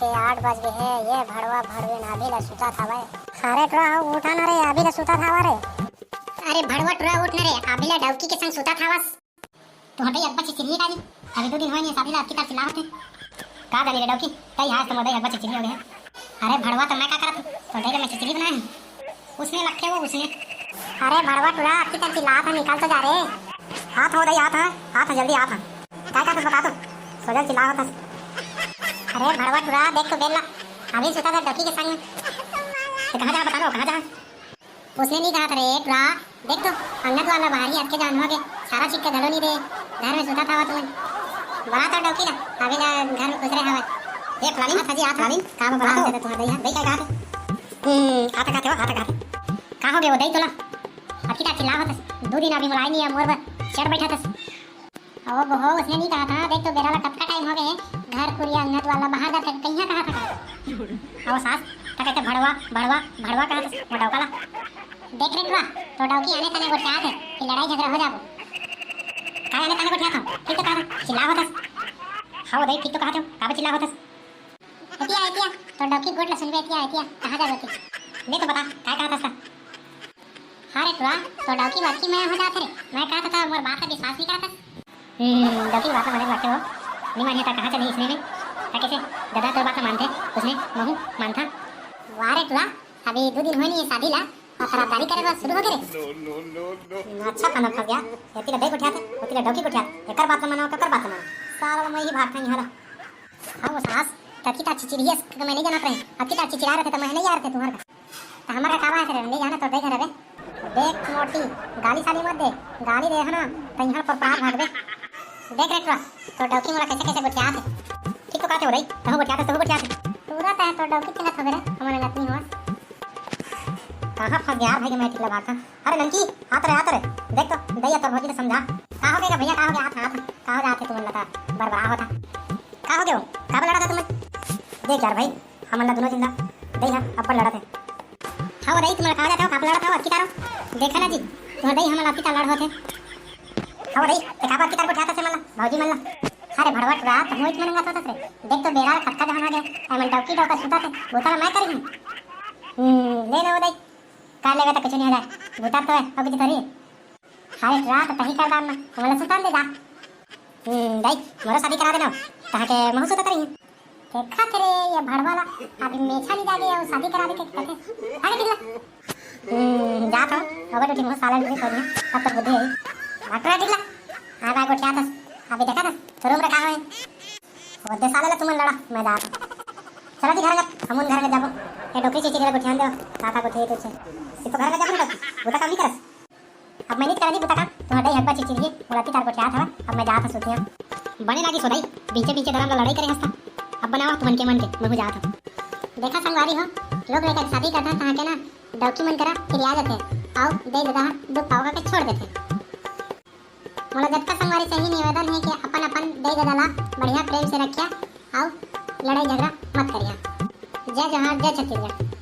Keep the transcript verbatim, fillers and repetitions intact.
ए, आठ बज गे हे, ये भड़वा भड़वे ना अभी ले सुतत हवय। अरे टुरा हो, उठा ना रे, अभी ले सुतत हवा रे। अरे भड़वा टुरा उठ ना रे, अभी ले डौकी के संग सुतत हवस। तोर दाई अब्बड़ चिचिरी का जी, अभी दू दिन होय नहीं शादी ला, अतकी तार चिल्ला होथे। का जानी रे डौकी, तई आज तो मोर दाई अब्बड़ चिचिरी हो गे हे। अरे भड़वा, तो मैं का करत हूँ, तोर दाई ले मैं चिचिरी बनाए हूँ। उसने लगथे वो, उसने। अरे भड़वा टुरा, अतकी तार चिल्लात हे, निकल तो जा रे। आत हँव दाई, आत हँव, आत हँव, जल्दी आत हँव। काय का कुछ बता तो, सोझा चिल्ला होथस। अरे भड़वा टुरा, देख तो बेल ला, अभी सुतत हे डौकी के संग में। तो कहाँ जा, बता दो, कहाँ जा? उसने नहीं कहा था रे टुरा, देख तो, अंगना दुआर ला बहारी अतके जान हो गे, सारा छिटका घलो नहीं दे, घर में सुतत हवा तुमन। बला तो डौकी ला, अभी ले घर में घुसरे हवय। ए फलानी, आत हँव जी, आत हँव। फलानी, का बला बला तो। होथे तुँहर दाई हा? दाई का कहा थे? हम्म, आत हँव कहा थे हो, आत हँव कहा थे। का हो गे वो दाई तोला? अतकी तार चिल्ला होथस, दू दिन अभी मोला आय नहीं हे मोर बर, चढ़ बैठा थस। ओ बहो, उसने नहीं कहा था, देख तो बेरा ला कतका टाइम हो गे, घर कुरिया अंगना दुआर ला बहार दे कहिया कहा था का? ओ सास, त कहिथे भड़वा, भड़वा, भड़वा कहा था, वो डौका ला। देख रे टुरा, तोर डौकी आने ताने गोठियात हे, कि लड़ाई झगड़ा हो जाबो। काय आने ताने गोठियात हँव, ठीक तो कहा था, चिल्ला होथस। हाँ वो दाई, ठीक तो कहा थे, काबर चिल्ला होथस? एतिया, एतिया, तोर डौकी गोठ ला सुनबे, एतिया, एतिया, कहाँ जाबो तैं? ले तो बता, काय कहा था उसका? हाँ रे टुरा, तोर डौकी बड़की मैं हो जात हे रे। मैं कहा था, मोर बात ला विश्वास नहीं करत हस। हम्म, डौकी बात ला माने लगथे वो। नहीं मानिया त कहाँ चली इसने में? त कैसे? ददा तोर बात ला मानथे, उसने महू मानथा। वाह रे टुरा, अभी दू दिन होय नहीं हे शादी ला, अउ खराबदारी करे बर शुरू हो गे रे। अच्छा फंदा फंस गया, एती ला दाई गोठियाथे, ओती ला डौकी गोठियाथे, एकर बात ला मानो, ककर बात ला मानो। साला मैं ही भाग था यहाँ ला। हाँ वो सास, ततकी तार चिचिरियस के मैं नहीं जानत रहे, अतकी तार चिचिरा रहे थे तो मैं नहीं जानत रहे तुम्हार का। त हमर का काबा हे रे, नहीं जाना तो देख रे। देख मोटी, गाली साली मत दे, गाली दे है ना, त यहाँ पर पार भाग दे। देख रे टुरा, तोर डौकी मोला कैसे कैसे गोठियात हे। ठीक तो कहते हो रही, तहु गोठियात हे, तहु गोठियात हे। पूरा तह तोर डौकी चिल्लात होबे रे, हमर नतनी हो। कहाँ फंस गया यार भाई के मैं टिकला भाग था। अरे ननकी, आत रे, आत रे। देख तो, दई तोर भौजी ला समझा। का हो गे भैया, का हो गे? आत, आत। का हो जात हे तुमन ला त बरबरा होता। का हो गे हो? काबर लड़त हव तुमन? देख यार भाई, हमन ला दुनों झिन ला दई हा अब्बड़ लड़त हे। हाँ वो दई, तुमन ला का हो जात हे, काबर लड़त हव अतकी तारो? देखा ना जी, तुमन दई हमन ला अतकी तार लड़ होत हे। हाँ वो दई, ते काबर अतकी तार गोठियात हस हमन ला, भौजी मन ला? अरे भड़वा टुरा, तहूँ एक मन अंगत होतस रे। देख तो बेरा ला कतका जहान हो गे, एमन डौकी डौका सुतत हे, बुता ला मैं करी हूँ। हम्म, ले ना वो दई, कर लेबे त कुछ नहीं हो जाए, बुता तो हे, अउ कुछ थोड़ी। अरे टुरा, त तही कर दान ना, हमला सुतान दे जा। हम्म, दाई, मोरो शादी करा देना, तहाँ के महू सुता करी। देखा थे रे, ये भड़वा ला, अभी मेछा नहीं जागे, अउ शादी करा दे के कहथे। अरे टिकला। हम्म, जात हँव, अब तो ठीक साला नहीं खोदिया, अब तो बुद्धि है। डॉक्टर टिकला, आ बाय गोठियात हस, अभी देखा था, तो रूम रखा है। वो दे साला ला तुमन लड़ा, मैं जात हँव। चला जी घर में, हमन घर में जाबो। ये डोकरी चीची घर गोठियान दे, का का गोठिया तुझे। ये तो घर में जाबो ना, वो तो काम नहीं करस। अब मैं नहीं करा जी बुता काम, तुम्हारा दाई हब्बा चिचिरी हे, मोला अतकी तार गोठियात हवय, अब मैं जात हँव सुतिया। बने लागिस हो दाई, बीचे बीचे धरम ला लड़ाई करे हँस त। अब बनावा तुमन के मन के, महू जात हँव। देखा संगवारी हो, लोग लइका के शादी करथे तहाँ के ना, डौकी मन करा किरिया जाथे, अउ दई ददा ह दुख पाव के छोड़ देथे। मोला जतका संगवारी से ही निवेदन हे कि अपन अपन दई ददा ला बढ़िया प्रेम से रखिया, अउ लड़ाई झगड़ा मत करिया। जय जोहार, जय छत्तीसगढ़।